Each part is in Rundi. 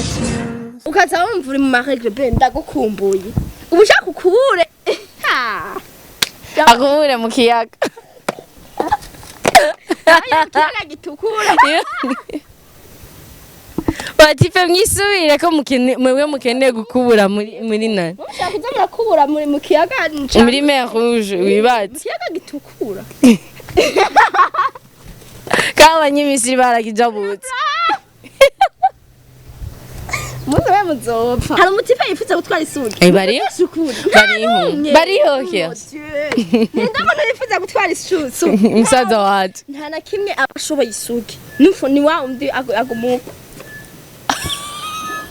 Planet News. Ukaza wumva uri mu ma règles be, ndagukumbuye, uba ushaka ukubure. Ha! Akubure mu kiyaga. Ayo, ikiyaga gitukura. Batipe, mwisubire ko mwebwe mukeneye gukubura muri nani. Mushaka kuza murakubura muri mu kiyaga Muri mer Rouge. Mu Wibatse kiyaga gitukura. Kandi Abanyamisiri barakijabutse. Muze we muzopfa. Hari umutipe yifuza gutwara isugi. Eh, bariho. Isukuri. Bariho, bariho kiasi. Ninde muntu yifuza gutwara isugi? Musaza wacu. Nta na kimwe aba ashoboye isugi. Nufu ni wa undi agumuka.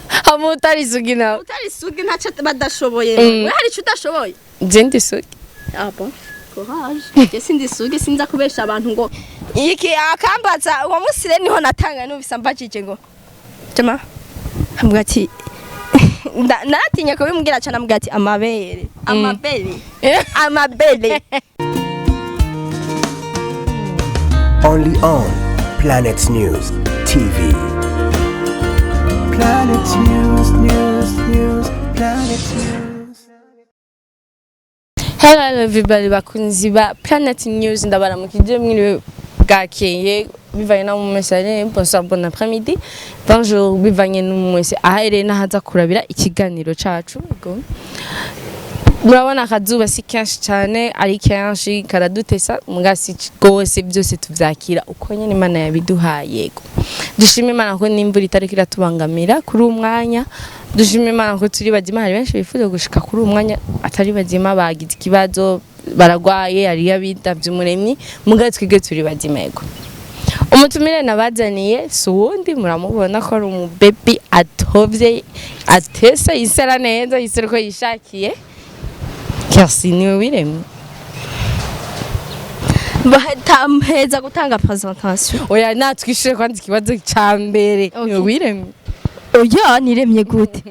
Hamwe utari isugi nawe. Utari isugi ntacyo badashoboye. We hari icyo udashoboye? Je ndi isugi. Ah bon, courage. Je sindi isugi, sinza kubesha abantu ngo iki akambaza. Uwo munsi rero niho natanga, numvise ambajije ngo jama, ambwira ati naratinya kubimubwira cyane, ambwira ati amabere, amabere, amabere. Only on Planet News TV. Planet News, News, News, Planet News. Hello everybody, bakunzi ba Planet News, ndabaramukije, mwiriwe, bwakeye, bivanye na mwese ari, bonsoir, bon après-midi, bonjour, bivanye n'umwese ahereye n'ahaza kurabira ikiganiro cacu. Ubwo murabona akazuba si kenshi cyane, ari kenshi karadutesa, muga si rwose, byose tuvyakira uko nyene Imana yabiduhaye. Yego, dushime Imana ko n'imvura itariko iratubangamira kuri uwu mwanya. Dushime Imana ko turi bazima. Hari benshi bifuza gushika kuri uwu mwanya atari bazima, bagize ikibazo, baragwaye, hariyo abitavye Umuremyi, muga twige turi bazima. Yego, umutumire nabazaniye si uwundi, muramubona ko ari umubebi atovye, atese, yisera neza, yisera uko yishakiye. Kersi, niwe wiremye. Bahita gutanga présentation. Oya, natwishure kwanza ikibazo ca mbere. Niwe wiremye? Oya, niremye gute?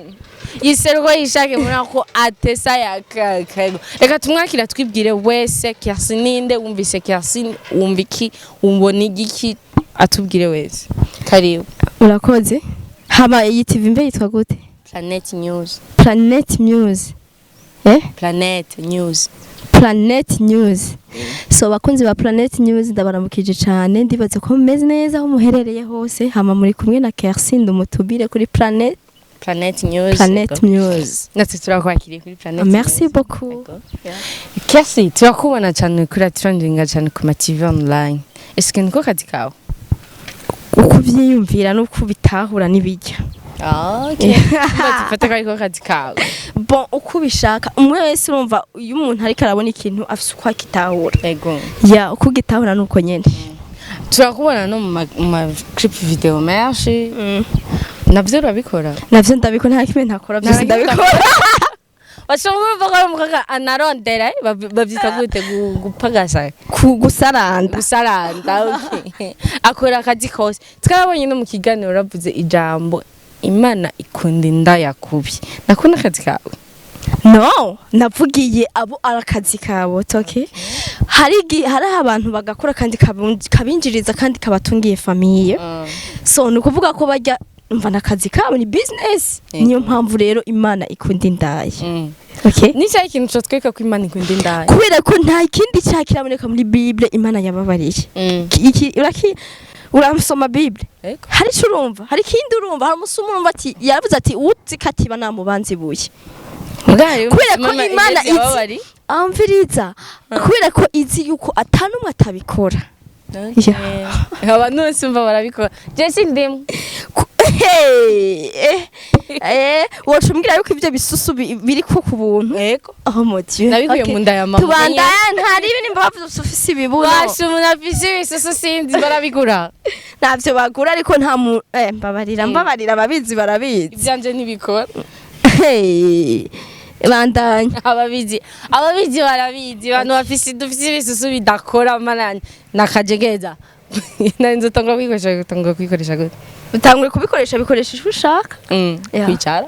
Yisera uko yishakiye, murabona ko atesa yakakego. Reka tumwakira, twibwire wese. Kersi ninde? Wumvise Kersi wumva iki? Wumva igiki? Atubwire wese. Karibu. Urakoze. Haba iyi TV mbe yitwa gute? Planet News. Planet News, eh? Planet News. Planet News. So bakunzi ba Planet News, ndabaramukije cyane, ndibaza ko mumeze neza aho muherereye hose. Hama muri kumwe na Kersi, ndumutubire kuri Planet Planet News. Planet News. Natwe turakwakiriye kuri Planet Merci News. beaucoup. Kersi, turakubona cyane kuri trending cyane ku ma TV online. Ese niko kazi kawe? Uko uvyiyumvira n'uko ubitahura n'ibijya. Ah, okay. Fata ko ariko kazi kawe. Bon, uko ubishaka umwe wese, urumva iyo umuntu ariko arabona ikintu afise uko akitahura. Ya, uko ugitahura nuko nyene. Turakubona no mu ma clip vidéo menshi. Navyo urabikora? Navyo ndabikora, nta kimwe ntakora, byose Nta kimwe. ndabikora. Bashobora kuvuga ko ari umukaka anarondera, bavyita gute, gupagasa? Gusaranda. Gusaranda, okay. Akora akazi kose. Twarabonye no mu kiganiro uravuze ijambo "Imana ikunda inda yakubi". Nakunda akazi kawe. No, navugiye abo ari akazi kabo, okay? Hari igihe hariho abantu bagakora kandi kabinjiriza kandi kabatungiye famille. So ni ukuvuga ko bajya umva n'akazi kabo, ni business. Niyo mpamvu rero Imana ikunda indaya. Okay. Ni cyahe ikintu cotwereka ko Imana ikunda indaya? Kubera ko nta kindi cyaha kiraboneka muri Bible Imana yababariye. Iki uraki urasoma Bible? Ego. Hari icyo urumva? Hari ikindi urumva? Hari umunsi umwe urumva ati yaravuze ati uzi ko atiba namubanza ibuye. Kubera ko Imana amviriza, kubera ko izi yuko atanumwe atabikora. Abantu bose umva barabikora, je sindimwe. Hey, woca umbwira yuko ivyo bisusu biri ko ku buntu? Ego. Oh mon Dieu. Nabikuye Okay. mu nda ya mama. Tubandanya, ntari ibi nimba bavuze ufise ibibuno. Basha, umuntu afise ibisusu sinzi, barabigura. Ntavyo bagura, ariko nta mu mbabarira, mbabarira, ababizi barabizi. Ivyanje ntibikora. Hey, bandanya. Ababizi barabizi, abantu bafise, dufise ibisusu bidakora mana nakajegeza. Nari nzi utangura kwikoresha, utangura kwikoresha gute? Utangure kubikoresha, bikoresha icyo ushaka. Yeah. Kwicara.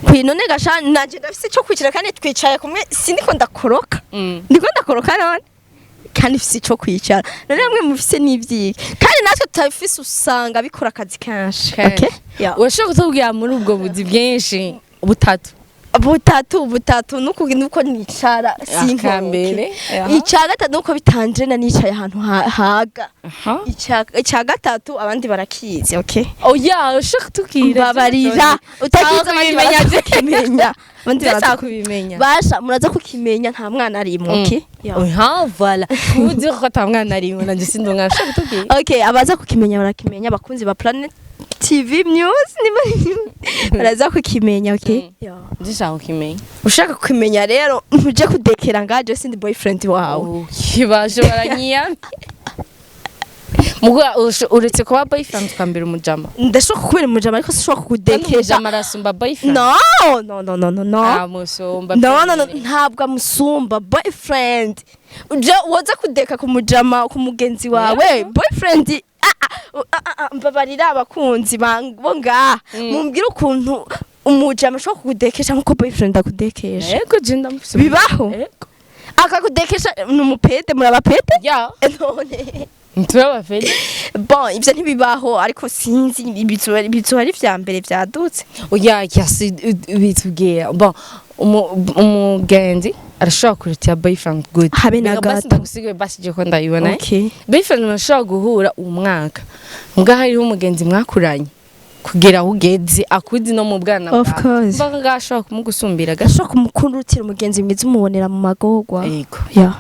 Kwinone gasha, nanje ndafise ico kwicara kandi twicaye kumwe, sindiko ndakoroka. Ndiko ndakoroka none? Kandi ifise ico kwicara. None namwe mufise n'ivyiki? Kandi natwe tutabifise, usanga bikora akazi kenshi. Okay, yeah. Urashobora kutubwira muri ubwo buzi bwinshi butatu? Butatu nuko nicara. Akambere. Sinkoroke. Icya gatatu nuko bitanje na nicaye ahantu haga. Icya gatatu abandi barakizi, okay? Oya, ushobora kutubwira. Mbabarira, utakizi, abandi kubimenya. baraza kukimenya, abandi baraza Ndashaka kubimenya. Basha muraza kukimenya, nta mwana arimwo, okay? Yeah. Oya, voilà, uzi ko ata mwana arimwo, nanje sindi umwana. Ushobora kutubwira? Okay, abaza kukimenya barakimenya. Abakunzi ba Planet TV News niba baraza kukimenya, okay? Yeah. Ndashaka kukimenya. Ushaka kukimenya rero, ntuje kudekera ngaje, sindi boyfriend wawe. Kibaje baranyiyamye. Mugo uretse kuba boyfriend, ukambera umujama. Ndashobora kukubera umujama, ariko sinshobora Kandi kukudekesha. umujama arasumba boyfriend. No, no, no, no, no, no. Amusumba. No, no, no, ntabwo amusumba. Boyfriend uje woza kudeka ku mujama, ku mugenzi wawe. Boyfriend, ah, ah, ah, ah, mbabarira, abakunzi bo ngaha, mumbwire ukuntu umujama ashobora kukudekesha nkuko boyfriend akudekesha. Yego, je ndamufise. Bibaho? Yego. Akakudekesha ni umupede? Murabapede? Ya. None? Turabafede. Bon, ivyo ntibibaho, ariko sinzi, ibizuba ari vya mbere vyadutse. Oya, yasi bitubwira. Bon, umugenzi arashobora kurutira boyfriend good? Habe na Reka basi gato. ndagusigaye basi, je ko ndayibona. Okay. Boyfriend murashobora guhura umwaka, mbwa hariho umugenzi mwakuranye kugera aho ugeze, akuzi no mu bwana. Of course. Mbaga ngaho ashobora kumugusumbira gato. Gashobora kumukundutira umugenzi mwiza, umubonera mu magorwa. Yego. Yeah.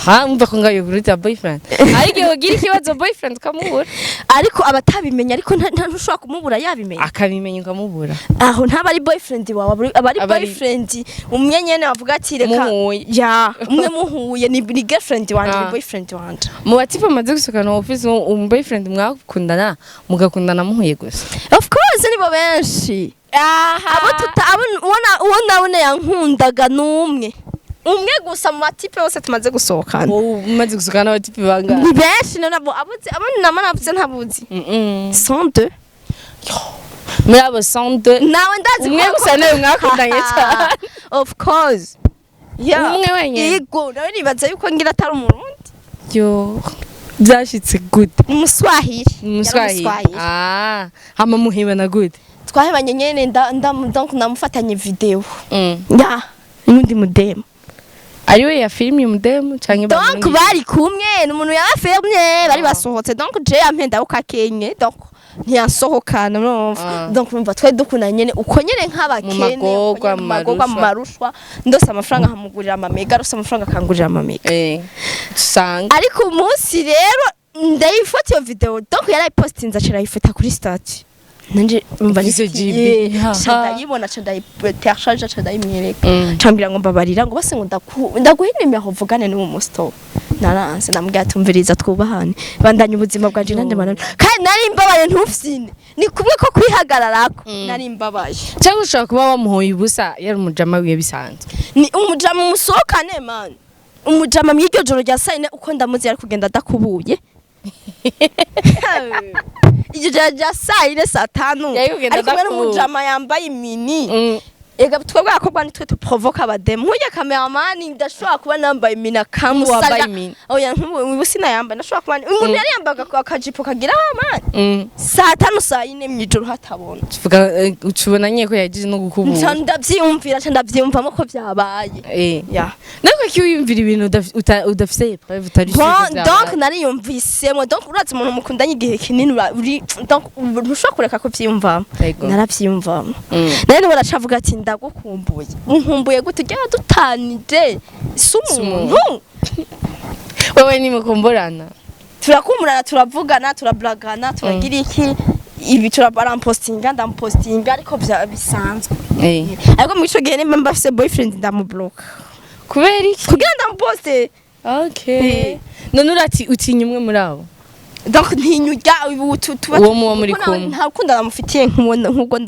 Ha, umva ko ngayo kurutira boyfriend, ariko igihe ugira ikibazo boyfriend ukamubura. Ariko abatabimenya, ariko ntushobora kumubura yabimenya. Akabimenya ukamubura. Aho ntaba ari boyfriend wawe, aba ari Aba ari boyfriend umwe nyene bavuga ati reka. Muhuye. Ya, umwe muhuye ni girlfriend wanje, ni Ah. boyfriend wanje. Mu batipe bamaze gusohokana, office umu boyfriend mwakundana, mugakundana muhuye gusa? Of course, nibo benshi. Abo tuta abo ubona, uwo nabone yankundaga n'umwe, umwe gusa mu batipe bose tumaze gusohokana. Wowe umaze gusohokana n'abatipe bangahe? Ni benshi. None abo abuzi, abo nama navuze ntabuzi. Cent deux. Muri abo 102, Nawe ndazi. umwe gusa nawe mwakundanye cyane? Of course, yeah. Umwe wenyine? Yego, nawe nibaza yuko ngira atari Umurundi. Yo, byashitse gute? Umuswahili. Umuswahili? Yari umuswahili. Ah, hama muhibana gute? Twahebanye nyene donc namufatanye video ya n'undi mudemu. Ari we yafilmye umudemu canke Donc bamurungitse? Bari kumwe n'umuntu yabafilmye, bari basohotse. Donc je yampenda ukakenye, donc ntiyansohokana, urumva? Ah. Donc urumva twari dukundana nyene uko nyene nk'abakene. Mu magorwa, uko nyene, mu mu magorwa, mu marushwa. marushwa. Ndose amafaranga nkamugurira amamega, arose amafaranga akangurira amamega. Usanga Ariko umunsi rero ndayifata iyo video, donc yarayipostinze, aca arayifata kuri statut, nanje umva. Ufise GB. Ca ndayibona, ca ndayitercharge, ca ndayimwereka. Cambwira ngo mbabarira, ngo base ngo ndaguhe nimero uvugane n'uwo musito. Naranse, ndamubwira ati umviriza, twubahane, bandanye ubuzima bwanje nande banane. Kandi nari mbabaye, ntufyine, ni kumwe ko kwihagararako, nari mbabaye. Cyangwa ushobora kuba wamuhoye ubusa, yari umujama wiwe bisanzwe. Ni umujama umusohokane, man, umujama mw'iryo joro rya saa 4, uko ndamuzi yari kugenda adakubuye iryo joro rya saa 4, saa 5. Yari kugenda Ari kumwe adakubuye. n'umujama yambaye imini. Ega twebwe abakobwa nitwe tuprovoka abademu. Nk'urya cameraman, ndashobora kuba nambaye mini akamusarira. Wambaye mini? Oya, nk'ubu ubu sinayambaye. Ndashobora kuba umuntu yari yambaye akajipo kagira amani saa 5, saa 4 mw'ijoro hatabona. Tuvuga ucubona nyine ko yagize no Nca gukubura. ndavyiyumvira, nca ndavyiyumvamo ko vyabaye. Ya. Nako kiwiyumvira ibintu udafise preuve, utari sûr ko Bon, vyabaye. donc nariyumvisemo. Donc urazi umuntu mukundanye igihe kinini, uri donc ntushobora kureka kuvyiyumvamo. Yego. Naravyiyumvamo. Nari baracavuga ati ndagukumbuye. Unkumbuye gute? Ujya dutanije si umuntu. Wewe nimukumburana? Turakumburana, turavugana, turablagana, turagira iki, ibi turabarampostinga, ndamupostinga, ariko bisanzwe. Ariko muri ico gihe nimba mbafise boyfriend, ndamubloka. Kubera iki? Kugira ndamuposte. Okay, none urati utinya umwe muri abo? Donc ntinyurya ubu tuba Uwo muba muri kuko kumwe. Nta rukundo namufitiye nk'ubwo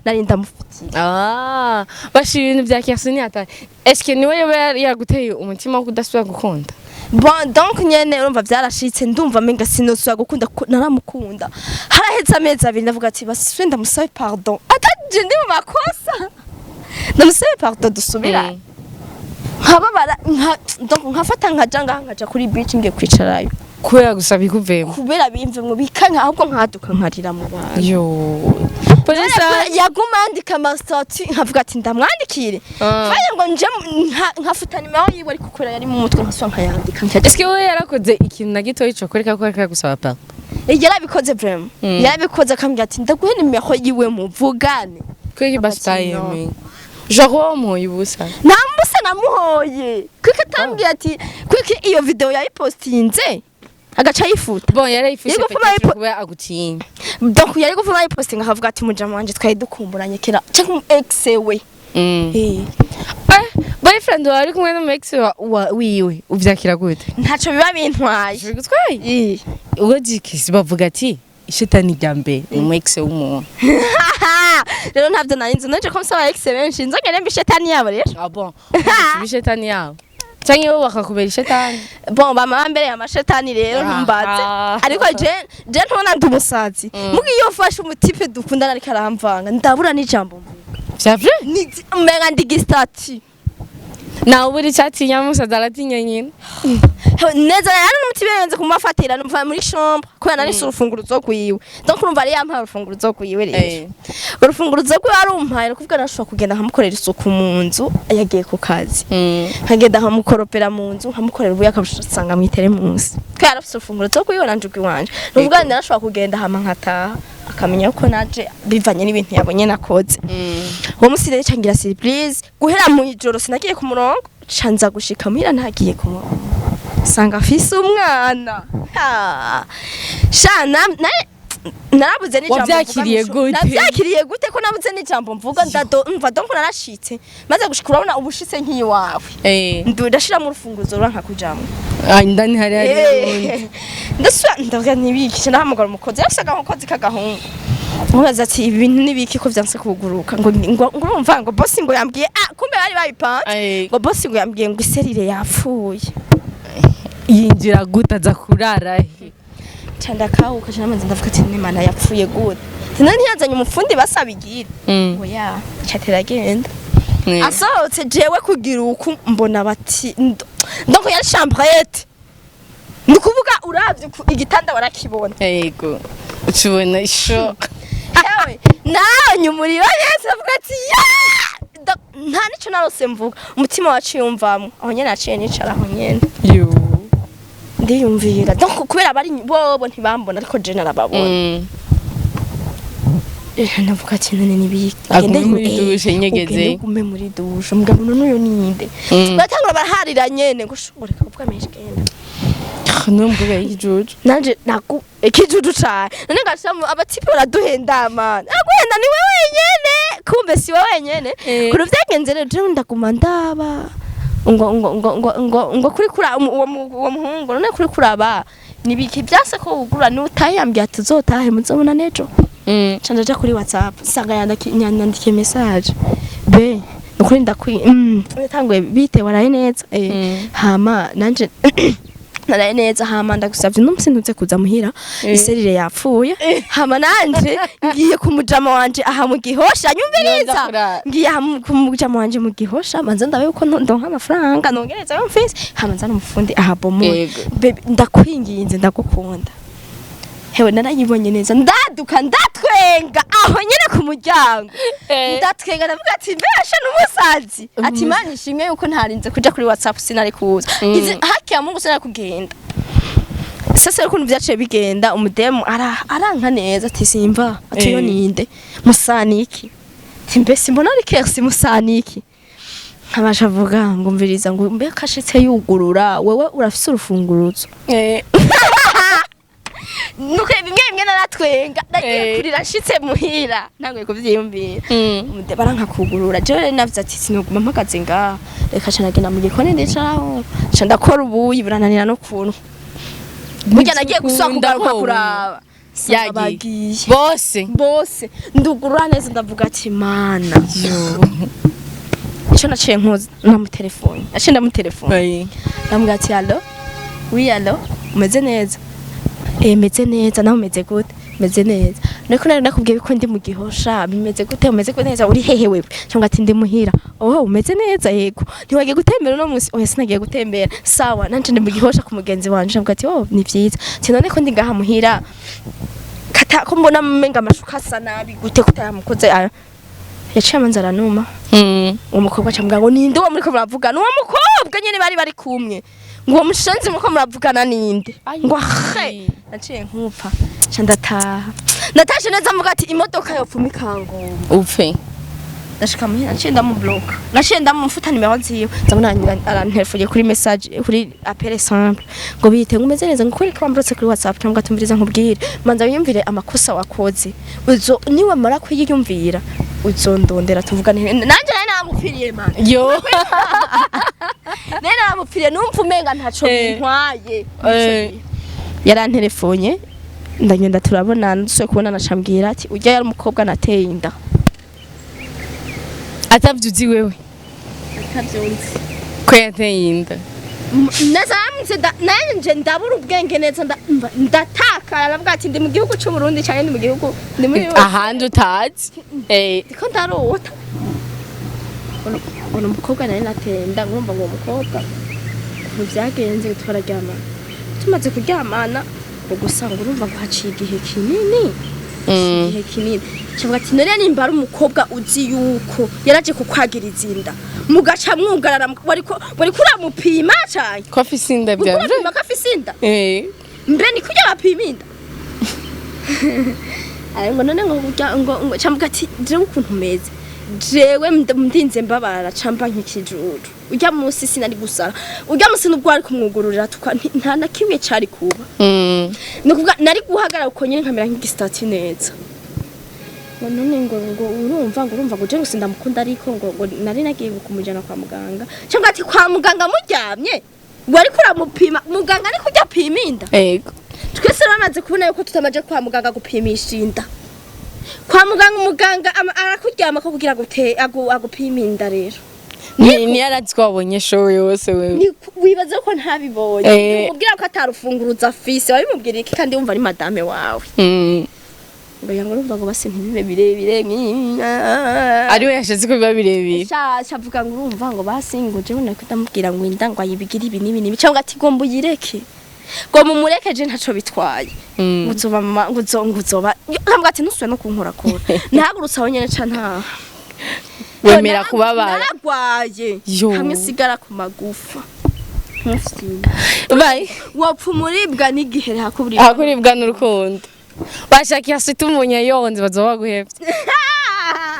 nari ndamufitiye. Ah, basha ibintu bya Kersini atari, eske niwe yoba yaguteye umutima wo kudasubira gukunda? Bon, donc nyene urumva vyarashitse, ndumva menga sinosubira gukunda kuko naramukunda. Haraheze amezi 2, ndavuga ati basi ndamusabe pardon, ataje ndi mu makosa, ndamusabe pardon dusubirane. Nkababara, donc nkafata nkaja ngaha, nkaja kuri beach, ngiye kwicarayo. Kubera gusa bikuvemo. Kubera bimvemwo bikanka, ahubwo nkaduka nkarira mu bantu. Yo, polisa. Yaguma yandika ama statut, nkavuga ati ndamwandikire. Vaye ngo nje nkafuta nimero yiwe, ariko kubera yari mu mutwe nkasubira nkayandika nkaja. Eske wowe yarakoze ikintu na gitoyi cokoreka ko ariko gusaba pardon? Yarabikoze vraiment, yarabikoze, akambwira ati ndaguhe nimero yiwe muvugane. Kweki Ati basitayemeye, genre wowe muhoye ubusa. Nta mbusa namuhoye, kuko atambwiye ati kuko iyo video yayipostinze agaca ayifuta. Bon, yarayifise. Yego, kuba peut-être kuba agutinya. Donc yari gupfa ayipostinga akavuga ati mujama wanje twari dukumburanye kera, cyangwa umu ex we. Eh. Eh, boyfriend wawe ari kumwe n'umu ex wiwe, uvyakira gute? Ntaco biba bintwaye. Bigutwaye? Eh. Ubwo jikisi bavuga ati ishetani rya mbere ni umu ex w'umuntu. Rero ntabyo nari nzi, nje ko nsaba ex benshi nzongere mbe ishetani yabo rero. Ah bon, ishetani yabo canke bo bakakubera ishetani? Bon, bama bambereye amashetani rero, ntumbaze. Ariko je ntubona ndi umusazi, muga iyo ufashe umu type dukundana ariko aramvanga, ndabura n'ijambo mvuga. Vya vrai? Umenga ndi gi statue. Nawe ubura icyatinya, musaza aratinya nyina. Neza, yari n'umu type yenze kumufatira numva muri chambre, kubera nari urufunguruzo rwiwe. Donc urumva ari yampaye urufunguruzo rwiwe rero. Urufunguruzo rwiwe arumpaye, ni ukuvuga nashobora kugenda nkamukorera isuku mu nzu yagiye ku kazi, nkagenda nkamukoropera mu nzu, nkamukorera ubuye, akabusanga mu iteremusi, kubera yarafise urufunguruzo rwiwe nanje urwiwanje. Ni ukuvuga narashobora kugenda hama nkataha, akamenya ko naje bivanye n'ibintu yabonye nakoze. Uwo musi rero cangira surprise, guhera mu ijoro sinagiye ku murongo, canza gushika muhira ntagiye ku murongo, sanga afise umwana. Ha. Sha narabuze n'ijambo mvuga. Wavyakiriye gute? Navyakiriye gute ko nabuze n'ijambo mvuga? Ndado mva, donc narashitse, maze gushika urabona ubushitse nk'iwawe. Ndashiramo urufunguzo ruranka kujamwo. Ah, indani hari uwundi. Ndasubira ndavuga ntibiki, ndahamagara umukozi, yasaga umukozi k'agahungu, mubaza ati ibi bintu nibiki ko vyanse kuguruka? Ngo urumva ngo boss ngo yambwiye, ah kumbe bari babipanze. Ngo boss ngo yambwiye ngo i serrure yapfuye. Yinjira gute, aza kurara he? Ca ndakawuka, ca namanze ndavuga ati nimana yapfuye gute? Ati none ntiyazanye umufundi basabigira? Ngo ya ca teragenda. Asohotse, jewe kugira uku mbona bati donc yari chambrette, ni ukuvuga uravye igitanda warakibona. Yego, ucubona isho. Yewe, nawe umuriro neza, avuga ati ya nta nico narose mvuga, umutima waciye umvamwo aho nyene, naciye nicara aho nyene. Yo. Ndiyumvira, donc kubera bari bobo ntibambona, ariko je narababona. Ndavuga ati none nibiki? Agume muri douche, nyegeze. Ugende ugume muri douche, mugabo none uyo ninde? Batangura baraharira nyene ngo shobora kuvuga menshi, genda. N'uwo mukobwa y'ikijuju. Nanje naku ikijuju cane, none ngaca aba type baraduhenda mana, aguhenda ni wewe wenyene, kumbe si wewe wenyene. Kuri vyagenze rero, jewe ndaguma ndaba ngo kuri kura uwo muhungu, none kuri kuraba nibiki vyase ko wugurura? Nutahe, yambwiye ati uzotahe muzobona nejo. Ca ndaja kuri WhatsApp, nsanga yandikiye message be nukuri ndakwi yatanguye bite, waraye neza? Hama nanje naraye neza, hama ndagusavye uno musi ntuze kuza muhira, i serrure yapfuye, hama nanje ngiye ku mujama wanje aha mu Gihosha, nyumviriza. Kurara. Ngiye aha ku mujama wanje mu Gihosha, manze ndabe yuko ndonka amafaranga nongereza ayo mfise, hama nzana umufundi aha bomore. Baby, ndakwinginze, ndagukunda. Hewe, narayibonye neza, ndaduka ndatwenga aho nyene ku muryango. Ndatwenga, ndavuga ati mbesha n'umusazi, ati Imana ishimwe yuko ntarinze kuja kuri WhatsApp, sinari kuza. Izi haki ya Mungu, sinari kugenda. Sasa rero ukuntu vyaciye bigenda, umudemu aranka neza, ati simva, ati yo ninde musaniki? Ati mbese mbona ari kersi musaniki? Nkabasha avuga ngo umviriza, ngo mbe kashitse yugurura, wewe urafise urufunguruzo? Nuko bimwe bimwe naratwenga, nagiye kurira nshitse muhira, ntanguye kuvyiyumvira. Umude baranka kugurura, jewe rero navuze ati sinoguma mpagaze ngaha, reka ca nagenda mu gikoni, ndicaraho, ca ndakora ubuyi, burananira no kunwa. Burya nagiye gusubira kugaruka kuraba nsanga Yagiye. bagiye Bose. Bose. Ndugurura neza, ndavuga ati mana. Ico naciye nkoza, namutelefone, naciye ndamutelefone. Ndamubwira ati allo, oui, allo, umeze neza? Eh, meze neza, nawe umeze gute? Meze neza. Niko nari nakubwiye ko ndi mu Gihosha, bimeze gute? Umeze gute neza? Uri hehe wewe? Cyangwa ati ndi muhira. Oh, umeze neza? Yego. Ntiwagiye gutembera uno munsi? Oya, sinagiye gutembera. Sawa, nanje ndi mu Gihosha ku mugenzi wanje. Ndavuga ati oh, ni vyiza. Ati none ko ndi ngaha muhira, kata ko mbona menga amashuka asa nabi gute, kutayamukoze aya? Yaciye amanza aranuma. Uwo mukobwa acambwira ngo ninde uwo muriko muravugana? Uwo mukobwa nyene bari kumwe, ngo uwo mushenzi muriko muravugana ninde? Ngo he, naciye nkupfa, nca ndataha. Natashe neza, mvuga ati imodoka yopfuma ikangomba Upfe. Ndashika muhira, naciye ndamubloka, naciye ndamufuta nimero ziwe. Ndabona arantelefone kuri message, kuri appel simple, ngo bite, ngo umeze neza, ngo kwereka wamburotse kuri WhatsApp. Cyangwa tumviriza nkubwire, manza wiyumvire amakosa wakoze, uzo niwamara kuyiyumvira uzondondera tuvugane. Nanje nari namupfiriye, man. Yo. Nari namupfiriye, numva umenga ntaco bintwaye. Yarantelefone, ndagenda turabonana. Dusuye kubonana, acambwira ati ujya yari umukobwa nateye inda. Atavye uzi wewe ko yateye inda? Neza naramutse nanje ndabura ubwenge neza, ndatakara. Aravuga ati ndi mu gihugu c'u Burundi canke ndi mu gihugu, ndi muri ahandi utazi. Ndiko ndarota ubona umukobwa nari nateye inda. Ngurumva ngo uwo mukobwa ukuntu vyagenze, twararyamana, tumaze kuryamana ngo gusa ngo urumva ngo haciye igihe kinini, igihe kinini. Kivuga ati none nimba ari umukobwa uzi yuko yaraje kukwagiriza inda, mugaca mwugarara, wariko wariko uramupima cane? Ko afise inda uriko bya urapima ko afise inda? Mbe ni kurya bapima inda? Ayo ngo none ngo kurya ngo camvuga ati jewe ukuntu meze, jewe ndinze mbabara camba nk'ikijuju. Urya munsi sinari gusara, urya munsi nubwo wari kumwugururira nta na kimwe cari kuba. Ni ukuvuga nari guhagarara uko nyene nkamera nk'igi statue neza. Ngo none ngo urumva ngo je ngo sindamukunda, ariko ngo nari nagiye kumujana kwa muganga. Cyangwa ati kwa muganga muryamye wariko uramupima? Muganga ariko ujya apima inda? Ego. Twese bamaze kubona yuko tutamaje kwa muganga gupimisha inda. Kwa muganga, umuganga arakuryama ko kugira agupime inda rero. Ni yarazi ko wabonye show yose wewe. Wibaza ko ntabibonye? Umubwira ko atarufunguruza afise, wabimubwira iki kandi wumva ari madame wawe? Ngo yango urumva ngo basi ntibibe birebire. Ari we yashatse ko biba birebire. Sha avuga ngo urumva ngo basi ngo jewe nako ndamubwira ngo inda ngo ayibigire ibi n'ibi n'ibi, cyangwa ati gomba uyireke, ngo mumureke, je ntaco bitwaye. Ngo uzoba mama, ngo uzoba ntabwo ati ntusubire no kunkorakora. Nahagurutse aho nyene ca ntaha. Wemera kubabara. Naragwaye. Yo. Hamwe sigara ku magufa. Ntufyine. Bye. Wapfa umuribwa n'igihe hakuburibwa. Akuribwa n'urukundo bashakiye asita umunyayonzi bazoba baguhevye.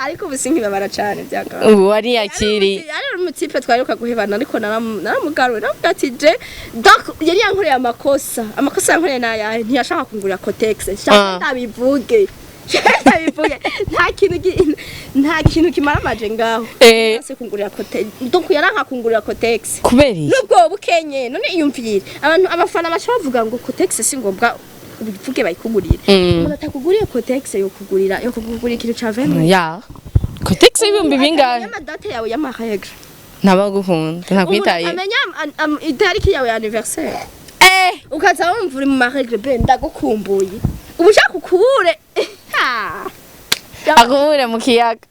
Ariko ubu sinkibabara cane byagaba. Ubu wariyakiriye. Yari umu type twaheruka guhebana, ariko naramugaruye, naravuga ati je donc yari yankoreye amakosa. Amakosa yankoreye nayahe? Ntiyashaka kungurira Kotex. Shaka ndabivuge, nta kintu kimara amaje ngaho. Yanse kungurira Kotex, donc yaranka kungurira Kotex. Kubera iki? Nubwo bukenye. None iyumvire abantu, abafana baca bavuga ngo Kotex si ngombwa ubivuge bayikugurire. Umuntu atakuguriye Kotex yo kugurira ikintu ca 20. Ya Kotex ibihumbi bingahe? Ama date yawe y'ama règles. Ntabagukunda, ntakwitaye. Amenya itariki yawe ya anniversaire. Ukaza wumva uri mu ma règles, be ndagukumbuye, ubu ushaka ukubure. Ha! Akubure mu kiyaga.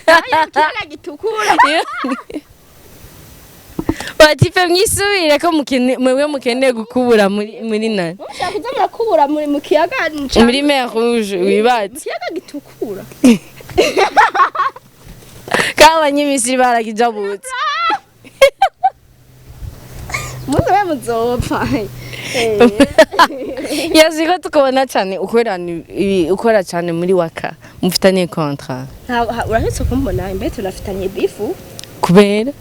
Ayo, ikiyaga gitukura. Batipe mwisubire ko mwebwe mukeneye gukubura muri nani. Ushaka kuza murakubura muri mu kiyaga Muri mer Rouge. Mu Wibatse kiyaga gitukura. Kandi abanyamisiri barakijabutse. Muze we muzopfa. Yazi ko tukubona cyane ukora ukora cyane muri Waka, mufitaniye contrat? Urahetse kumbona imbe tunafitanye bifu. Kubera?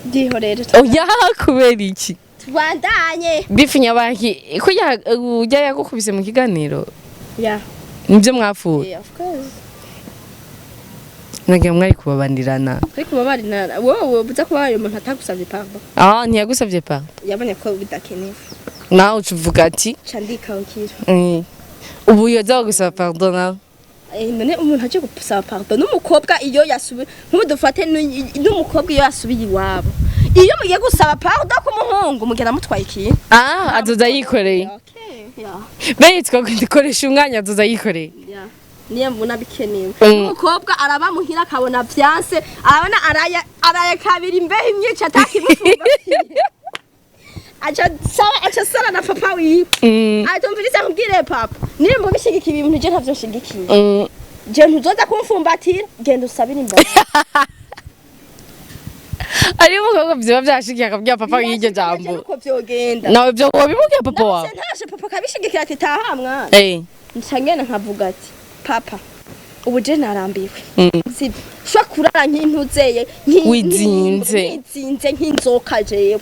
Byihorere. Oya, kubera iki? Tubandanye. Bifu nyabanki ko ujya yagukubise mu kiganiro? Yeah. Nibyo mwapfuye? Yeah, of course. Nagira mwari kubabanirana. Kuri kubabarira wowe ubuza kubabarira umuntu atagusavye pardon. Ah, ntiyagusabye pardon? Yabonye ko bidakenewe. Nawe uca uvuga ati ca ndikawukira. Ubu yoza gusaba pardon nawe? None umuntu aje gusaba pardon n'umukobwa iyo yasubiye, nk'ubu dufate n'umukobwa iyo yasubiye iwabo, iyo mugiye gusaba pardon ku muhungu mugenda mutwaye ikintu. Ah, azoza yikoreye. Okay. Yeah. Bene twikoresha umwanya azoza yikoreye. Yeah. Niyo mbona bikenewe. Umukobwa araba muhira akabona vyanse, arabona araya araya kabiri, imbeho imyica atakimufumbatiye, aca saba, aca sara na papa wiwe. Atumviriza nkubwire papa, niba ubishigikiye ibintu, je ntavyo nshigikiye. Je ntuzoza kumfumbatira, genda usabire imbabazi. Ari umukobwa vyoba vyashikiye akabwira papa w'iryo jambo? Uko vyogenda. Nawe vyo wabimubwiye papa wawe? Ndamutse ntashe papa akabishigikira ati taha mwana, nca ngenda nkavuga ati papa, ubu je narambiwe. Sibyo, shobora kurara nk'intuzeye Wizinze. Wizinze nk'inzoka jewe.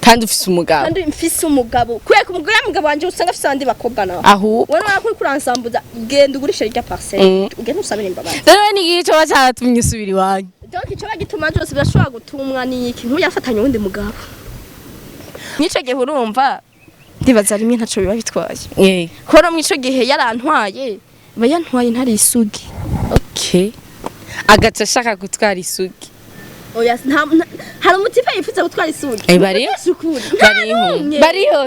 Kandi ufise umugabo. Kandi mfise umugabo, kubera ko umugore, mugabo wanje usanga afise abandi bakobwa nawe. Ahubwo wowe nawe kuri kuransambuza, genda ugurishe rya parcelle, ugende usabire imbabazi. Rero ni igihe coba caratumye usubira iwanyu? Donc ico bagituma byose birashobora gutumwa n'iki, nk'uyafatanye uwundi mugabo mw'ico gihe, urumva ndibaza rimwe ntaco biba bitwaye. Kora mw'ico gihe yarantwaye, aba yantwaye ntari isugi. Okay, agaca ashaka gutwara isugi. Oya, hari umutipe yifuza gutwara isugi? Eh, bariho. Ukuri. Bariho. Bariho,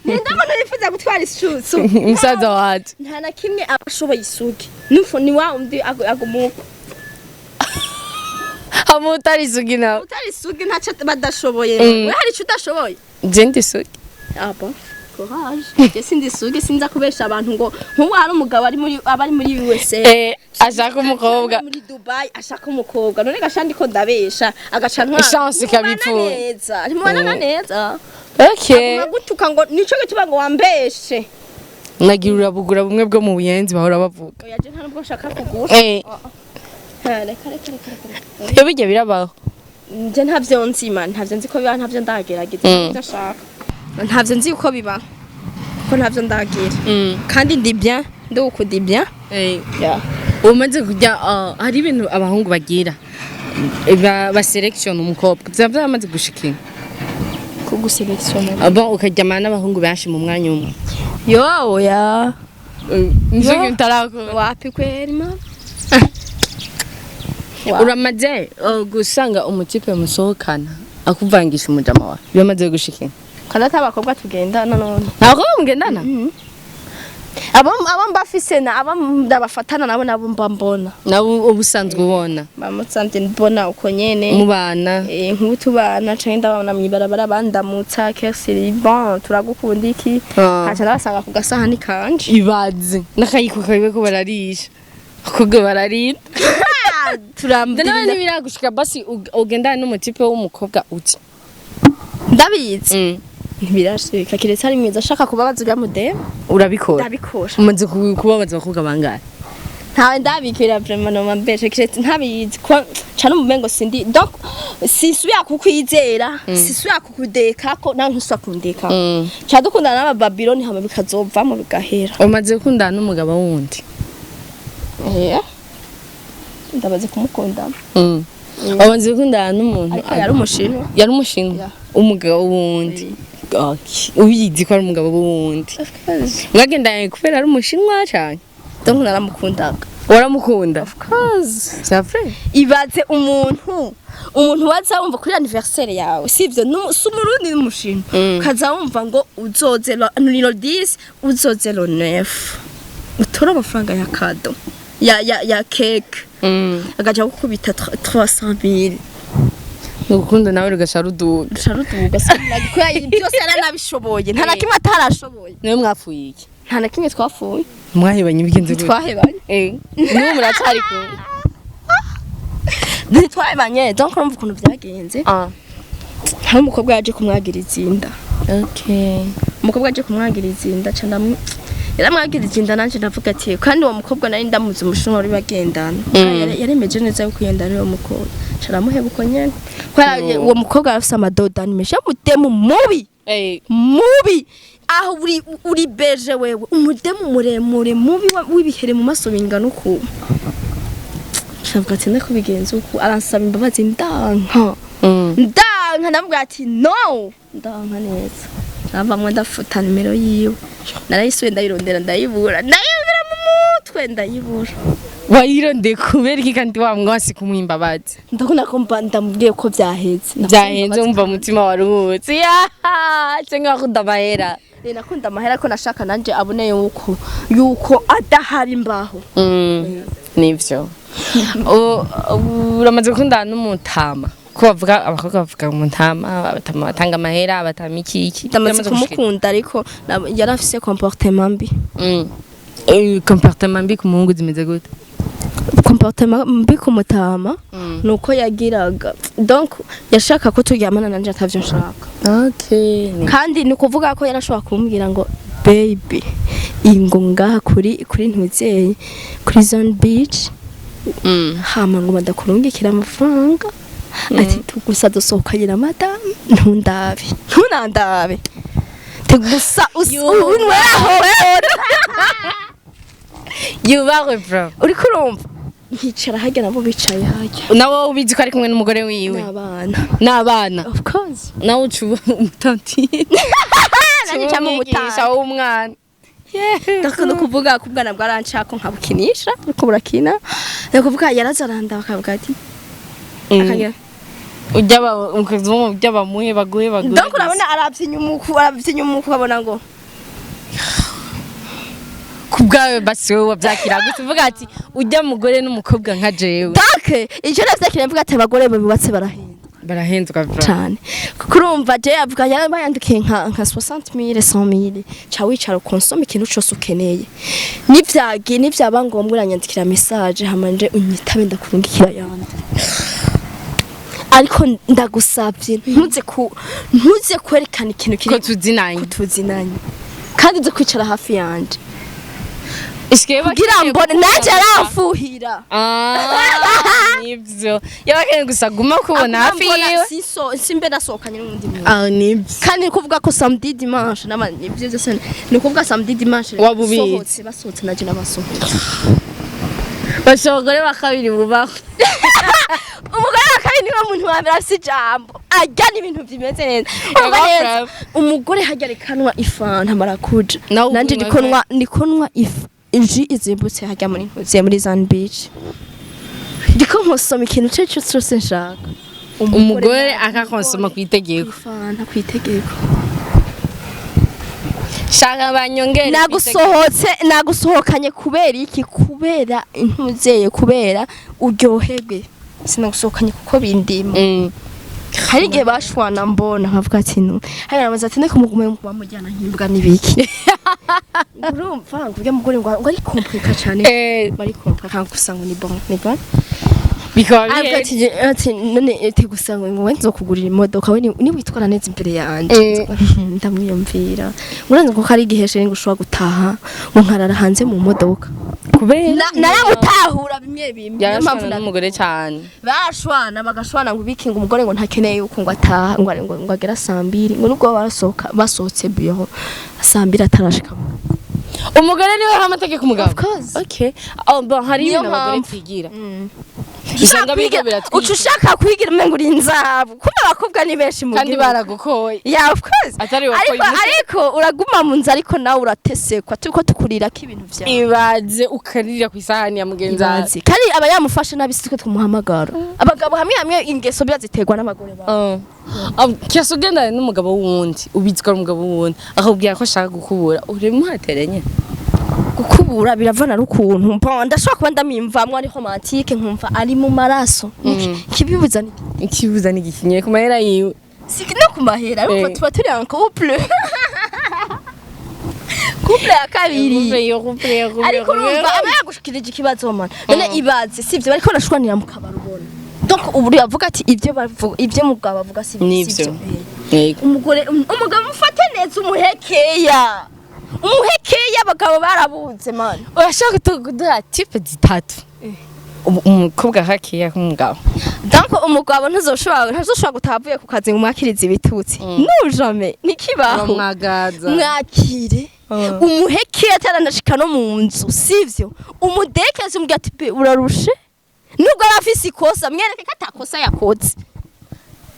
Ninde muntu yifuza gutwara isugi? Musaza wanje. Nta na kimwe aba ashoboye isugi, nufu ni wa undi agumuka. Hamwe utari isugi nawe. Utari isugi ntacyo badashoboye. We hari icyo udashoboye? Je ndi isugi. Ah bon, courage. Je sindi isugi, sinza kubesha abantu ngo nk'ubu hari umugabo ari muri, aba ari muri USA. Ashaka umukobwa. Ari muri Dubai ashaka umukobwa, none gasha ndiko ndabesha agaca ntwara. Chance ikaba ipfuye. Neza, ntimubana neza. Okay. Aguma gutuka ngo nico gituma ngo wambeshe. Nagira urabugura bumwe bwo mu Buyenzi bahora bavuga. Oya, je nta nubwo nshaka kugura. Ha, reka reka reka reka. Iyo bijya birabaho. Nje ntavyo nzi man, ntavyo nzi ko biba, ntavyo ndagerageza. Ndashaka, ntavyo nzi uko biba, ko ntavyo ndagira. Kandi ndi bien, ndi uku ndi bien. Yeah. Umaze kujya hari ibintu abahungu bagira ba selection umukobwa, byaba byamaze gushikira? Kuguselektiona? Abo ukaryamana n'abahungu benshi mu mwanya umwe. Yo, oya. Nicyo Yo. kintu utarakora? Wapi kweri ma. Uramaze gusanga umutipe musohokana akuvangisha umujama wawe, biramaze gushikira? Kandi ata abakobwa tugendana none. Ntabwo mugendana? Abo mbafise na abo ndabafatana nabo, nabo mba mbona. Nawe uba usanzwe ubona? Bamusanze mbona uko nyene. Mubana. Nk'ubu tubana canke ndababona mw'ibarabara bandamutsa kesi, bon, turagukunda iki. Nkaca ndabasanga ku gasahani kanje. Ibaze n'akayiko kawe ko bararisha, abakobwa bararira. Turambirira. Nawe ntibiragushika basi ugendana n'umutipe w'umukobwa uti? Ndabizi, ntibirashika, kiretse ari mwiza ashaka kubabaza uriya mudemu. Urabikora? Ndabikora. Umaze kubabaza abakobwa bangahe? Ntawe ndabikira vraiment, no mbeshe, kiretse ntabizi ko ca n'umumengo sindi, donc sisubira kukwizera, sisubira kukudeka ko nawe ntusubira kundeka. Ca dukundana n'abababiloni hama bikazovamo bigahera. Umaze gukundana n'umugabo wundi? Eh, ndabaze kumukunda. Umaze gukundana n'umuntu? Ariko yari umushinwa. Yari umushinwa? Yeah. Umugabo wundi. Okay. Ubizi ko ari umugabo wundi, mwagendanye kubera ari umushinwa cyane? Donc naramukundaga. Waramukunda? Of course. C'est vrai? Ibaze umuntu waza wumva kuri anniversaire yawe, sivyo, si umurundi n'umushinwa, ukaza wumva ngo uzoze ni le 10, uzoze le 9, utore amafaranga ya cadeau ya cake, agaca gukubita 300 000. Urukundo nawe rugaca ruduga. Ruca ruduga kubera byose yaranabishoboye, nta na kimwe atarashoboye. Niwe mwapfuye iki? Nta na kimwe twapfuye. Mwahebanye bigenze gute? Twahebanye. Niwe muracari kumwe? Ntitwahebanye, donc urumva ukuntu byagenze. Ah. Hari umukobwa yaje kumwagiriza inda. Okay. Umukobwa aje kumwagiriza inda, ca yaramwagiriza inda, nanje ndavuga ati, kandi uwo mukobwa nari ndamuzi, umushinwa wari bagendana. Yaremeje neza yuko iyo nda ari uwo mukobwa, ca aramuheba uko nyene kubera Yo. uwo mukobwa arafise amadodani menshi, y'umudemu mubi. Mubi aho uri beje wewe, umudemu muremure mubi w'ibihere mu maso bingana uku. Ndavuga ati ndako uku, aransaba imbabazi, ndanka. Ndanka, ndavuga ati no, ndanka neza, ndavamwe ndafuta nimero yiwe, narayisuye ndayirondera ndayibura, ndayibura mu mutwe ndayibura. Wayirondeye kubera iki kandi wa mwasi kumuha imbabazi? Ndabona ko mba ndamubwiye ko byaheze. Byahenze, wumva umutima waruhutse ya cyangwa wakunda amahera? Nakunda amahera ko nashaka nanje abone yuko adahari imbaho. Nivyo. Uramaze gukundana n'umutama, ko bavuga abakobwa bavuga umutama, abatama batanga amahera, abatama iki iki? Ndamaze Uramaze gushika? kumukunda, ariko yari afise comportement mbi. Comportement mbi ku muhungu zimeze gute? Comportement mbi ku mutama nuko yagiraga, donc yashaka ko turyamana, nanje atavyo nshaka. Kandi ni ukuvuga ko yarashobora kumbwira ngo: "Baby, ingo ngaha kuri ntuzeye kuri Zone Beach." Hama ngo badakurungikira amafaranga, ati gusa dusohokanye na madamu, ntundabe, ntunandabe. Te gusa unweraho. Yubahwe bro. Uriko urumva nkicara harya, nabo bicaye harya. Nawe ubizi ko ari kumwe n'umugore wiwe? N'abana. N'abana. Of course. Nawe uca uba umutantine. Nanjye ncamo Umwigisha umutante. w'umwana. Ndakunda kuvuga ko ubwana bwaranshaka nkabukinisha, ariko burakina. Ni ukuvuga yaraza arandaba, akavuga ati, akagira Ujya ujya bamuhe, baguhe, baguhe. Donc urabona aravye inyuma uku, aravye inyuma uku, ukabona ngo Ku bwawe basi, wowe wabyakira gusa uvuga ati ujya mugore n'umukobwa nka jewe? Donc icyo navyakira, mvuga ati abagore bubatse barahenda. Barahenzwa bro. Cane, kuko urumva je avuga yaraba yandukiye nka 60000, 100000, ca wicara ukonsoma ikintu cose ukeneye, nivyagi nivyaba ngombwa uranyandikira message, hama nje unyitabe, ndakurungikira yandi. Ariko ndagusavye ntuze kwerekana ikintu Ko kiri tuzinanye. Tuzinanye, kandi uze kwicara hafi yanje Ishike. Kugira mbone nanje aramfuhira. Ah, nivyo, yabakeneye gusa guma kubona hafi Mbona yiwe. Simbe nasohokanye n'undi muntu. Ah, nivyo. Kandi ni kuvuga ko samedi, dimanche nama ibyo byose, ni ukuvuga samedi, dimanche Waba ubizi. Sohotse, basohotse, naje n'abasohotse. Basha abagore ba kabiri bubaho. Umugore wa kabiri niwe muntu wa mbere afise ijambo, arya n'ibintu bimeze neza. Urumva Ego, neza. bravo. Umugore harya rekanwa ifanta marakuja. Nawe Nanje unywa? ndikonwa if jus izimbutse harya muri ntuziye muri Zan Beach, ndiko nkosoma ikintu cyo cyose nshaka. Umugore akakonsoma ku itegeko. Ifanta ku itegeko. Shaka banyongere. Nagusohotse, nagusohokanye kubera iki? Kubera intuzeye, kubera uryoherwe, sinagusohokanye kuko bindimo. Hari igihe bashwana mbona nkavuga ati no hari amaze ati niko mugume bamujyana nk'imbwa n'ibiki. Urumva ngo urya mugore ngo ari compliqué cyane. Bari compliqué gusa, ngo ni bon, ni bon. Bikaba Avuga bihenze. ati none ati gusa ngo we nzokugurira imodoka we niwitwara neza imbere yanje. Ndamwiyumvira, uranzi ko hari igihe chéri ngo ushobora gutaha ngo nkarara hanze mu modoka. Kubera Naramutahura bimwe bimwe, niyo mpamvu yarashwana n'umugore cyane. Bashwana, bagashwana ngo ibiki, ngo umugore ngo ntakeneye yuko ngo ataha ngo agera 2:00, ngo nubwo barasohoka, basohotse bureau 2:00 atarashika. Umugore niwe ha amategeko umugabo. Of course. Okay, oh bon, hari Niyo ibintu abagore mpamvu. twigira usanga biga biratwica. Uca ushaka kwigira umengo uri inzahabu, kumbe abakobwa ni benshi mu Kandi gihugu. baragukoye. Yeah, of course. Atari wakoye Ariko umutwe. ariko uraguma mu nzu, ariko nawe uratesekwa, turiko tukurirako ibintu vyawe. Ibaze ukarira ku isahani ya mugenzi wawe. Ibaze. Kandi aba yamufashe nabi, sitwe tumuhamagara. Abagabo hamwe hamwe ingeso ziterwa n'abagore babo. Kiasi ugendana n'umugabo w'uwundi, ubizi ko ari umugabo w'uwundi, akakubwira ko ashaka gukubura, urimuhatere nyine? Gukubura biravana n'ukuntu. Bon, ndashobora kuba ndamwimvamwo ari romantique, nkumva ari mu maraso. Kibibuza ni Ikibuza ni igikinye ku mahera yiwe. Si no ku mahera, ariko tuba turi en couple, couple ya kabiri. Ariko urumva aba yagushikirije ikibazo, man. None ibaze sivyo bariko barashwanira mu kabari ubona. Donc ubu yavuga ati ibyo bavuga, ibyo mugabo avuga si Nivyo. sivyo. Yego. Umugore, umugabo mufate neza, umuhekeya, umuhekeya. Abagabo barabuze, man. Urashaka kuduha type zitatu, umukobwa hakeya k'umugabo? Donc umugabo ntazoshobora gutaha avuye ku kazi ngo umwakirize ibitutsi. No, jamais, ntikibaho. Uramwagaza. Mwakire, umuheke ataranashika no mu nzu, sivyo? Umudekeze, umubwira ati: "Be, urarushe." Nubwo aba afise ikosa, mwereke ko atakosa yakoze.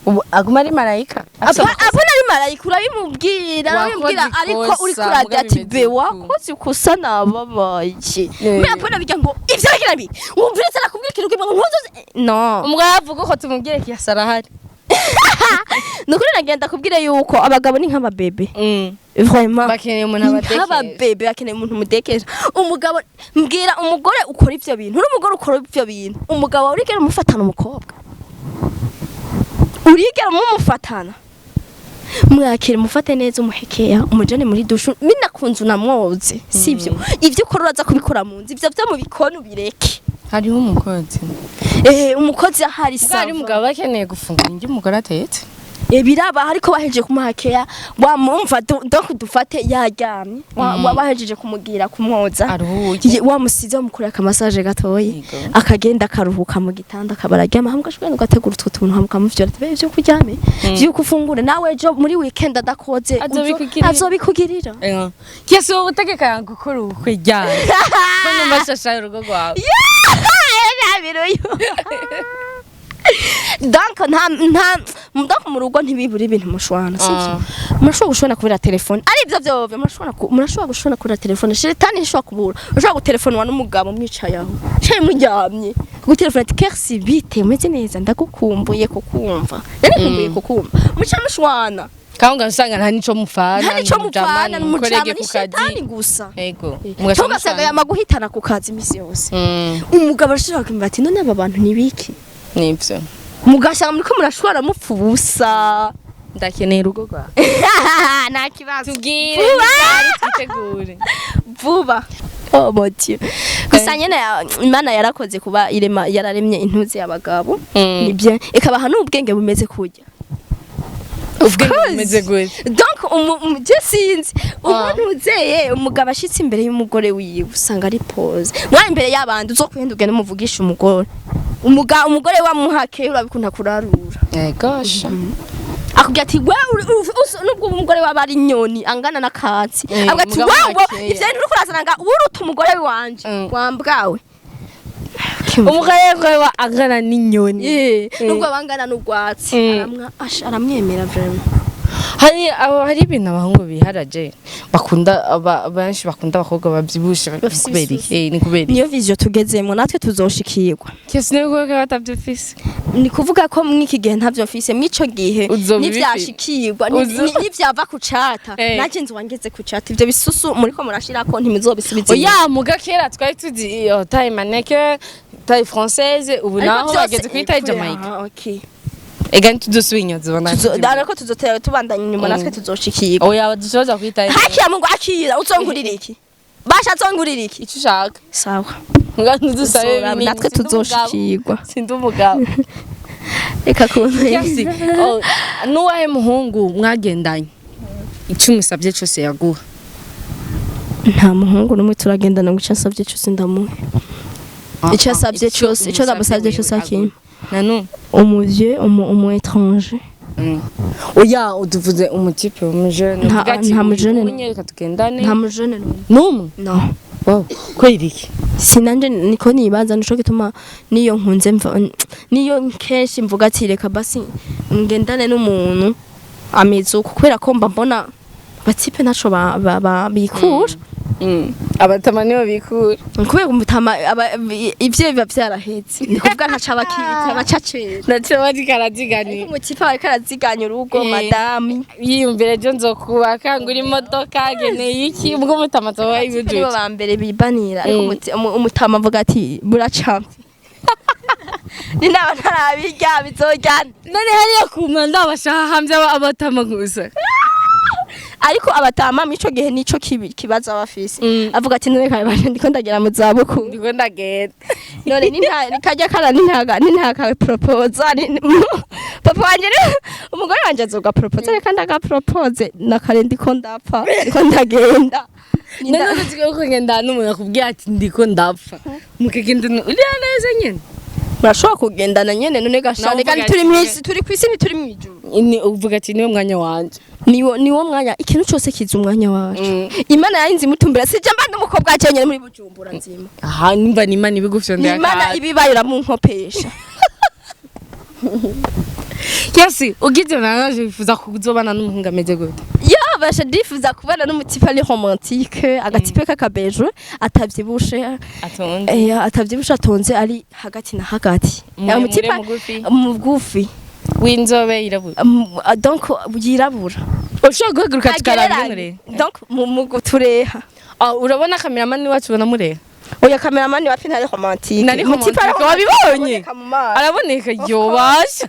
Ubu aguma ari marayika. Apana ari marayika, urabimubwira, urabimubwira, Wakoze ariko ikosa, uriko uragira muga ati bimeze be uku. Wakoze ikosa, nababaye. Mbe apana bijya ngo ivyo bigira bi wumviriza, nakubwira ikintu kimwe ngo ntuzoze, no. Umugabo avuga ko tumubwire kiyasa arahari. Nukuri nagenda kubwira yuko abagabo ni nk'ababebe, vraiment. Bakeneye umuntu Ni abatekesha. nk'ababebe, bakeneye umuntu umutekesha. Umugabo, mbwira umugore ukora ivyo bintu, uri umugore ukora ivyo bintu, umugabo wawe urigera umufatana, umukobwa urigera mumufatana? Mwakire, mufate neza, umuhekeya, umujane muri douche, binakunze unamwoze, sivyo? Ivyo ukora uraza kubikora mu nzu, ivyo vyo mu bikoni ubireke. Hariho umukozi. Umukozi ahari. Bwari Sawa. Umugabo bakeneye gufungura indyo umugore atetse. Biraba, ariko bahejeje kumuhakeya, wamumva, donc dufate yaryamye, bahejeje kumugira kumwoza, aruhuye. Wamusize, wamukorera akamassage gatoyi, Yego. akagenda akaruhuka mu gitanda, akaba araryama, hamwe ugashobora ugategura utwo tuntu, hamwe ukamuvyora ati: "Bebe, vyuka uryame, vyuka ufungure nawe." Ejo muri weekend adakoze, Azobikugirira. Azobikugirira. Kese wowe utegeka yanga gukora ubukwe ryari, ko numva shashaye urugo rwawe? Nabiruyo. Donc nta donc mu rugo ntibibura ibintu mushwana, sivyo? Murashobora gushwana kubera telefone, ari ivyo vyovyo murashobora gushwana kubera telefone. Shetani ntishobora kubura. Ushobora gutelefonwa n'umugabo mwicaye aho caye muryamye, gutelefona ati: "Kersi, bite, umeze neza? Ndagukumbuye kukumva, nari nkumbuye kukumva." Muca mushwana. Kandi ugasanga nta nico mufana. Nta nico mupfana, n'umujama, ni ku shetani kazi. gusa. Yego. Tugasanga yama guhitana ku kazi imisi yose. Umugabo arashobora kumva ati: "None aba bantu ni biki?" Nivyo. Mugasanga muriko murashwara mupfa ubusa. Ndakeneye urugo rwawe. Nta kibazo. Tubwire Vuba. n'ibyari, twitegure. Vuba. Oh mon Dieu, gusa nyene Imana yarakoze kuba irema, yararemye intuzi y'abagabo. Ni bien, ikabaha n'ubwenge bumeze kurya. Ubwenge Course. bumeze gute? Donc je sinzi umuntu uzeye umugabo ashitse imbere y'umugore wiwe, usanga ari pose mwa imbere y'abandi. Uzokwenda ugende umuvugisha umugore, umugore wamuhake, urabikunda kurarura. Yego sha. Akubwira ati: "Wewe nubwo umugore waba ari inyoni angana n'akatsi," avuga ati: mugabo "Wewe hakeya. ivyo bintu uriko urazana nga uruta umugore wanje, wambwawe." Umugore wa angana n'inyoni. Nubwo bangana n'urwatsi, aramwemera vraiment. Hari abo, hari ibintu abahungu biharaje bakunda, benshi bakunda abakobwa bavyibushe. Bafise Kubera iki? ibisusu. Ni kubera iki? Niyo vision tugezemo, natwe tuzoshikirwa. Kese ni kuko batavyufise. Ni kuvuga ko mw'iki gihe ntavyo mfise, mw'ico gihe Uzoba nivyashikirwa, nivyava ku cata, nanje nzoba ngeze ku cata. Ivyo bisusu muriko murashirako ntimuzobisubiza inyuma. Oya, muga kera twari tuzi iyo taille mannequin, taille française, ubu Ariko naho vyose- bageze kuri taille Jamaica. Ah, okay. Ega ntituzosubira inyuma, zibona. Ariko tuzotera tubandanya inyuma, natwe tuzoshikirwa. Oya, dushobora kuri taille. Hakiya Mungu, akira uzongurira iki? Basha, azongurira iki? Icyo ushaka. Sawa. Muga ntudusabe Tuzoraba, binini. natwe Sindi umugabo. tuzoshikirwa. Sindi umugabo. Reka kuntu. Kesi, oh, nuwahe muhungu mwagendanye icyo umusabye cyose yaguha? Nta muhungu n'umwe turagendana ngo icyo asabye cyose ndamuhe. Icyo asabye cyose, icyo ndamusabye cyose akimpa. Nanu. Umuvye, umu étranger? Oya, uduvuze umutype, umujene. Nta mujene. Unyereka tugendane. Nta mujene n'umwe. N'umwe? No. Wow, kubera iki? Sinanje niko nibaza, nico gituma niyo nkunze mva, niyo kenshi mvuga ati: "Reka basi ngendane n'umuntu ameze uko," kubera ko mba mbona abatype ntaco bikura. Abatama nibo bikura. Kubera umutama ivyo biba vyarahetse, ni kuvuga ntaco abakita abacacera. Naco bariko araziganira. Umutype ariko araziganya urugo, madame. Yiyumvira ejo nzokubaka, ngura imodoka, ngeneye iki, ubwo umutama azoba Nibo yibujuje. ba mbere bibanira, ariko umutama avuga ati: "Buracamfe ninaba ntarabirya bizojyana." None hariya ku manda bashaka abatama gusa. Ariko abatama mico gihe nico kibazo bafise. Avuga ati: "None kare baje ndiko ndagera mu zabukuru." Ndiko ndagenda. None ninta kajya kara nintaga nintaka proposa papa wanje umugore wanje azoga propose, reka ndaga propose na kare ndiko ndapfa, ndiko ndagenda. None uzi ko kugenda n'umuntu akubwiye ati: "Ndiko ndapfa," mukagenda uriya neza nyene? Murashobora kugendana nyene, none gashane Nawe kandi uvuga turi ati- mw'isi, turi kw'isi, ntituri mw'ijuru. Ni uvuga ati: "Niwe mwanya wanje." Niwo mwanya, ikintu cyose kiza umwanya wacu. Imana yarinze imutumbira, sije mba ndi umukobwa jenyene muri Bujumbura nzima. Aha nimba ni Imana Ni ibigufyondera. Imana ibibaye iramunkopesha. Kesi, ugize naje wifuza kuzobana n'umuhungu ameze gute? Yabasha, ndifuza kubana n'umutype ari romantique, agatype k'akabeje, atavyibushe. Atonze. Atavyibushe, atonze, ari hagati na hagati. Muremure, Umutype mugufi? Mugufi. W'inzobe, yirabura? Donc yirabura. Ushobora guhaguruka tukaraba Agereranye. ingene? Donc mu gutureha. Ah, urabona cameraman wacu, ubona mureha? Oya, cameraman wapi, ntari romantique. Nari Umutipe ari romantique, wabibonye? Aboneka mu maso. Araboneka, yobasha.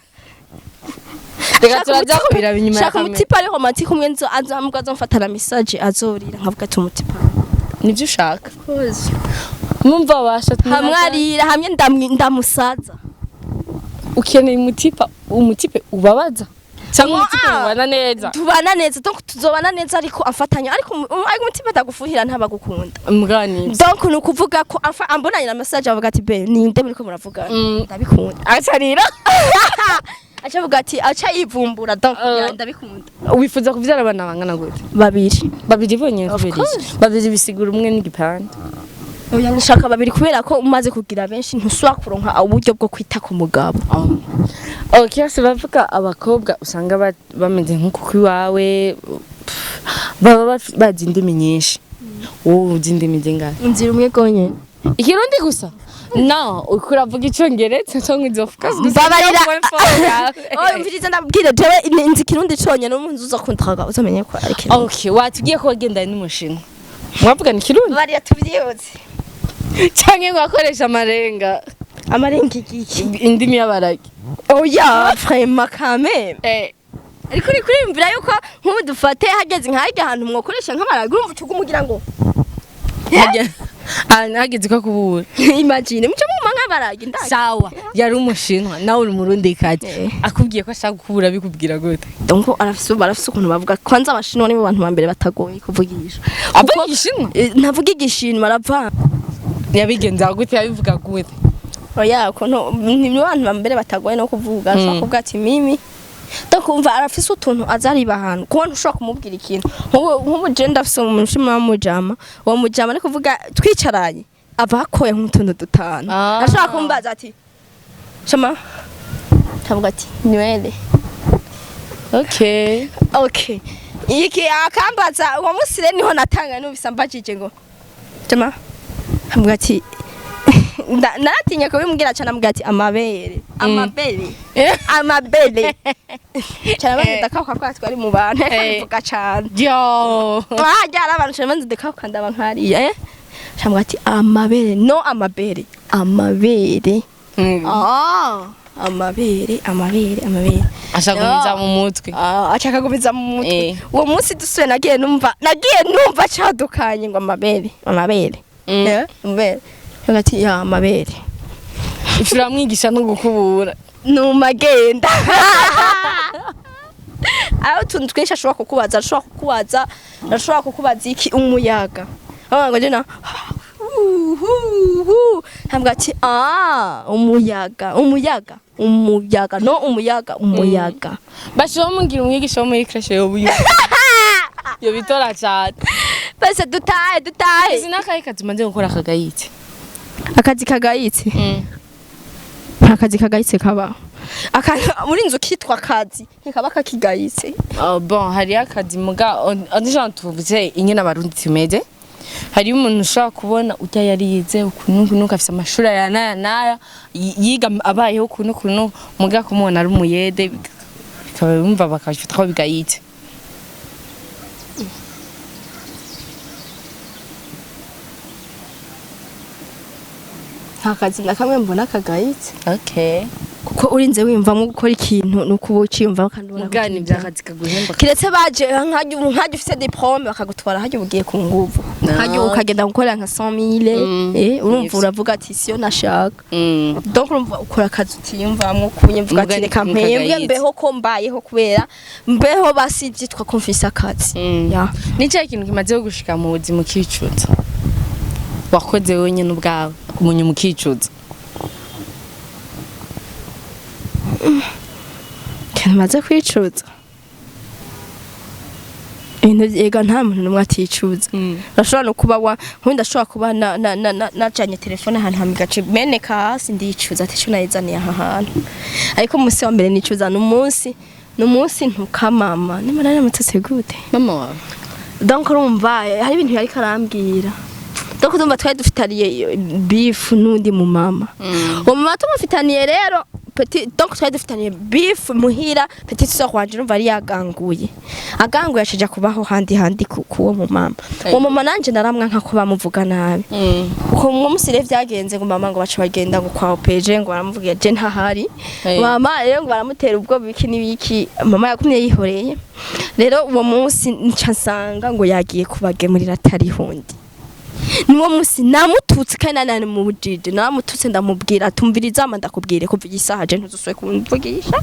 Reka turaza kubiraba inyuma ya Shaka kamera. umutipe ari romantique umwe nzo azamuga azomfata na message azorira nkavuga ati umutipe. Nibyo ushaka? Numva wabasha. Hamwe arira hamwe ndamusaza. Ukeneye umutipe ubabaza cyangwa No, umutipe ah. mubana neza? Tubana neza, donc tuzobana neza ariko afatanya, ariko ariko umutipe atagufuhira ntabagukunda. Mugani. Donc ni ukuvuga ko ambonanye na message avuga ati be ninde muriko muravugana? Ndabikunda. Acarira. Aca avuga ati aca yivumbura donc ya, ndabikunda. Wifuza kuvyara abana bangana gute? Babiri. Babiri bonyene? Of Kubera iki? course. Babiri bisigura umwe n'igipande. Oya, nshaka babiri kubera ko umaze kugira benshi ntusubira kuronka uburyo bwo kwita ku mugabo. Okay, se bavuga abakobwa usanga bameze nk'uko iwawe, baba bazi indimi nyinshi. Wowe uzi indimi zingahe? Inzira umwe gonyene. Ikirundi gusa? No, uko uravuga icongereza cyangwa izo focus gusa? Mbabarira. Oh, Oh, umviriza ndabwire, jewe nzi ikirundi conyene, n'umuntu uza kuntraga uzamenye ko ari ikirundi. Okay, watubwiye ko wagendanye n'umushinwa, mwavugana ikirundi? Mbabarira, tuvyihutse. Canke ngo akoresha amarenga? Amarenga igiki? Indimi y'abaragi. Oya, vraiment quand même. Eh. Ariko uri kuriyumvira yuko nk'ubu dufate hageze nk'ahirya ahantu mwokoresha nk'amaragi, urumva ucuga umugira ngo Hageze ko kubura. Imagine muco muma nk'abaragi ndaki. Sawa, yari umushinwa, nawe uri umurundi kazi. Eh. Akubwiye ko ashaka gukubura, bikubwira gute? Donc barafise ukuntu bavuga. Kwanza abashinwa nibo bantu ba mbere batagoye kuvugisha. Avuga igishinwa? Ntavuga igishinwa, arava. Yabigenza gute? Yabivuga gute? Oya, ukuntu ni bantu ba mbere batagoye no kuvuga, ashobora kuvuga ati mimi, donc umva arafise utuntu azariba ahantu kuko ntushobora kumubwira ikintu. Nk'ubu je ndafise umushima w'umujama, uwo mujama ari kuvuga twicaranye ava akoye nk'utuntu dutanu. Ashobora kumbaza ati shama, kavuga ati nywele. Okay. Okay, iki akambaza uwo munsi rero niho natanga numvise ambajije ngo shama, ambwira ati naratinya kubimbwira cyane, ambwira ati amabere, amabere, amabere cyane, banze ndakauka kwa twari mu bantu ariko bivuga cyane. Yo. Ah, ryari abantu cyane banze ndakauka ndaba nkariya cyangwa ati amabere, no amabere, amabere. Ah, amabere, amabere, amabere. Ashagumiza mu mutwe. Ah, ashaka gumiza mu mutwe. Uwo munsi dusuye nagiye numva cadukanye ngo amabere, amabere. Amabere. Hagati ya amabere. Uramwigisha no gukubura. Numagenda. Aho utuntu twinshi ashobora kukubaza, ashobora kukubaza iki umuyaga. Aho ngo jena ntabwo ati ah umuyaga, umuyaga, umuyaga, no umuyaga, umuyaga. Bashobora mugira umwigisha wo muri crèche yo buyo. Yo bitora cyane. Bese dutahe, dutahe. Izi nakahe kazi umaze gukora kagayitse? Akazi kagayitse? Nta kazi kagayitse kabaho. Akantu muri inzu kitwa akazi ntikaba kakigayitse. Oh, bon, hariyo akazi muga on tuvuze ingene abarundi tumeze. Hariyo umuntu ushobora kubona urya yarize ukuntu ukuntu, afise amashuri aya n'aya n'aya, yiga abayeho ukuntu ukuntu, muga kumubona ari umuyede bikaba bumva bakabifata ko bigayitse. Nta kazi na kamwe mbona kagayitse. Okay. Kuko urinze wiyumvamo gukora ikintu nuko uba uciyumvamo kandi ubona Muga ni ko by'akazi kaguhemba. Kiretse baje nkajya ufite diplôme bakagutwara hajya ugiye ku nguvu, hajya ukagenda gukorera nka 100,000. Urumva uravuga ati siyo nashaka. Donc urumva ukora akazi utiyumvamwo kunye mvuga ati Muga reka ni mpembwe kagayitse. mbeho ko mbayeho kubera mbeho basi byitwa ko mfise akazi. Ya. Ni cya kintu kimaze gushika mu buzima ukicuza, wakoze wenyine ubwawe umunyuma ukicuza? Ikintu maze kwicuza, ibintu ega nta muntu n'umwe aticuza. Urashobora no kuba wa nkundi ndashobora kuba na najanye telefone ahantu hamwe igace meneka hasi, ndicuza ati cyo nayizaniye aha hantu. Ariko umunsi wa mbere nicuza ni umunsi ntuka mama nimba naramutse gute. Mama wawe? Donc urumva hari ibintu yariko arambwira, donc urumva twari dufitaniye beef n'undi mu mama, uwo mama tumufitaniye rero. Petit, donc twari dufitaniye beef muhira. Petite sœur wanje urumva yari yaganguye, aganguye acija kubaho handi handi kuwo mu mama. Uwo mama nanje naramwanka ko bamuvuga nabi. Uko mwo musi rero vyagenze, ngo mama ngo baca bagenda ngo kwa OPG, ngo baramuvugira je ntahari. Mama rero ngo baramutera ubwo biki n'ibiki, mama yagumye yihoreye. Rero uwo munsi nca nsanga ngo yagiye kubagemurira atarihundi. Niwo munsi namututse, kandi nani mu bujiji namututse, ndamubwira: "Tumviriza ama ndakubwire, kuva igisaha je ntuzusubire kumvugisha,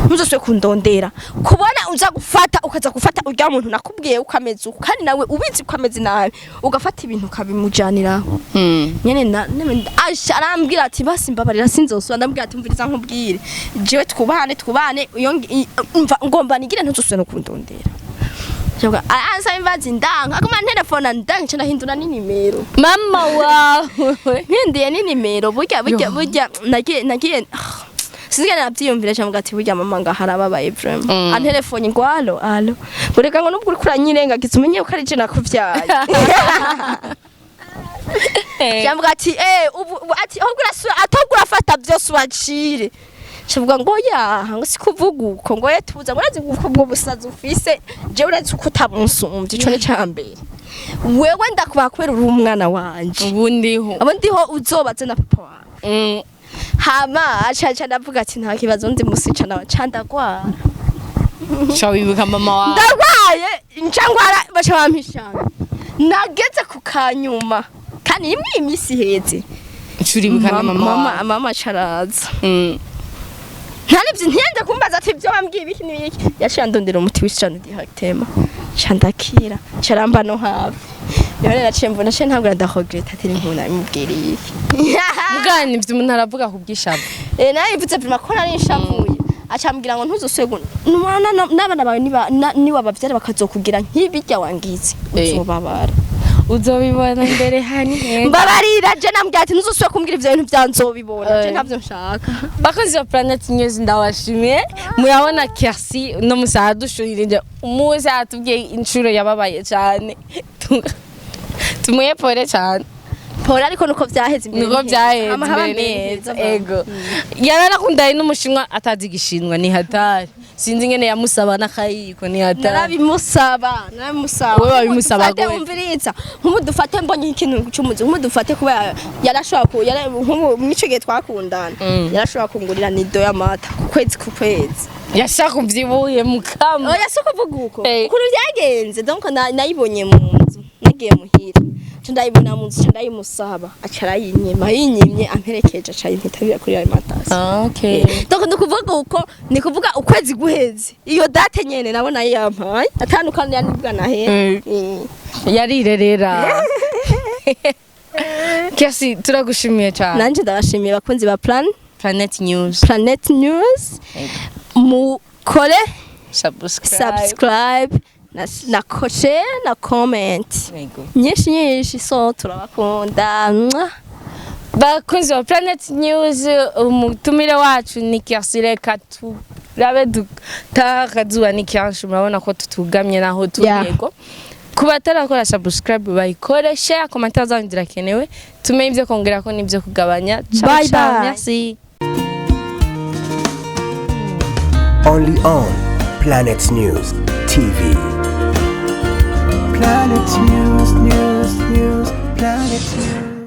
ntuzusubire kundondera. Kubona uza gufata, ukaza gufata urya muntu nakubwiye uko ameze uko, kandi nawe ubizi ko ameze nabi, ugafata ibintu ukabimujaniraho." Nyene asha arambwira ati: "Basi mbabarira, sinzosubira." Ndambwira ati: "Umviriza nkubwire, jewe twubahane, twubahane iyo umva ngomba nigire, ntuzusubire no kundondera." Shabuga ansaba imbazi, ndanka, aguma telefone, ndanka, nca ndahindura n'inimero. Mama wawe. Mpinduye n'inimero. Burya burya Yo. burya nagiye sinzigera navyiyumvira. Cyangwa ati burya mama ngaha arababaye vraiment. Antelefone ngo: "Allô, allô." Ngo: "Reka," ngo, "nubwo uriko uranyirengagiza, umenye ko ari je nakuvyaye." Cyangwa ati ubu ati ahubwo urasura, ahubwo urafata byose ubacire. Kivuga ngo ya, ngo si kuvuga uko, ngo ye tuza, ngo urazi uko ubwo busazi ufise, jewe urazi uko utabunsumvye, ico ni cambere. Wewe ndakubaha kubera uri umwana wanje. Ubu ndiho. Abo ndiho uzobaze na papa wawe. Hama aca ndavuga ati nta kibazo, ndi musi ca nawe ca ndagwara. Sha wibuka mama wawe. Ndarwaye, nca ngwara, baca bampishana, nageze ku kanyuma kandi imwe imisi iheze. Uribuka na mama mama wawe. Mama caraza. Ntarivyo, ntiyende kumbaza ati ibyo wambwiye ibiki n'ibiki. Yaciye andondera umuti w'icano directement, ca ndakira, caramba no hafi. Rero naciye mbona, naciye ntangura ndaregretta ati nkuna nabimubwiriye iki. Mugani ivyo umuntu aravuga ku bw'ishavu. Eh, nabivuze vraiment ko nari nshavuye. Acambwira ngo ntuzosubire numwana n'abana bawe, niba niba bavyara bakazokugira nk'ibirya wangize, uzobabara. Uzobibona imbere hani heza. Mbabarira, je nambwira ati ntuzosubire kumbwira ivyo bintu vya nzobibona, je ntavyo nshaka. Bakozi ba Planet News, ndabashimiye. Murabona Kercy no musaha dushurire umuze atubwiye inshuro yababaye cyane. Tumuhe pole cyane. Pole, ariko nuko vyaheze imbere Niko ni heza. byaheze. Hama haba Imbere ni imbere heza. heza. Ego, yaranakundanye n'umushinwa atazi igishinwa, ni hatari. Sinzi ingene yamusaba n'akayiko, ni hatari. Narabimusaba, narabimusaba. Wowe wabimusaba Nk'ubu dufate, gute? Umviriza, nk'ubu dufate mbonye ikintu cy'umuzi, nk'ubu dufate kuba yarashobora ku nk'ubu mw'ico gihe twakundana, yarashobora kungurira nido y'amata ku kwezi, ku kwezi. Yashaka uvyibuye mukama. Oya, si ukuvuga uko. Ukuntu byagenze, donc nayibonye mu nzu, nagiye muhira, nca ndayibona mu nzu, nca ndayimusaba, aca arayinyima. Yinyimye amperekeje, aca ayimpitabira kuri alimentation. Okay. Donc ni ukuvuga uko, ni kuvuga ukwezi guheze, iyo date nyene nabona yampaye atandukanye nibwa nahera. Yarirerera. Kercy, turagushimiye cyane. Nanje ndabashimiye, bakunzi ba Plan Planet News. Planet News, mukore Subscribe. Subscribe na share na comment. Yego. Nyinshi nyinshi, so turabakunda. Mwah. Bakunzi ba Planet News, umutumire wacu ni Kercy. Reka turabe dutakazuba ni kenshi, murabona ko tutugamye naho turi. Yego, ku batarakora subscribe bayikore, share, commentaire zanyu zirakenewe, tumenye ibyo kongera ko n'ibyo kugabanya. Ciao. Bye, Ciao. bye. Merci. Only on Planet News TV. Planet News, News, News, Planet News.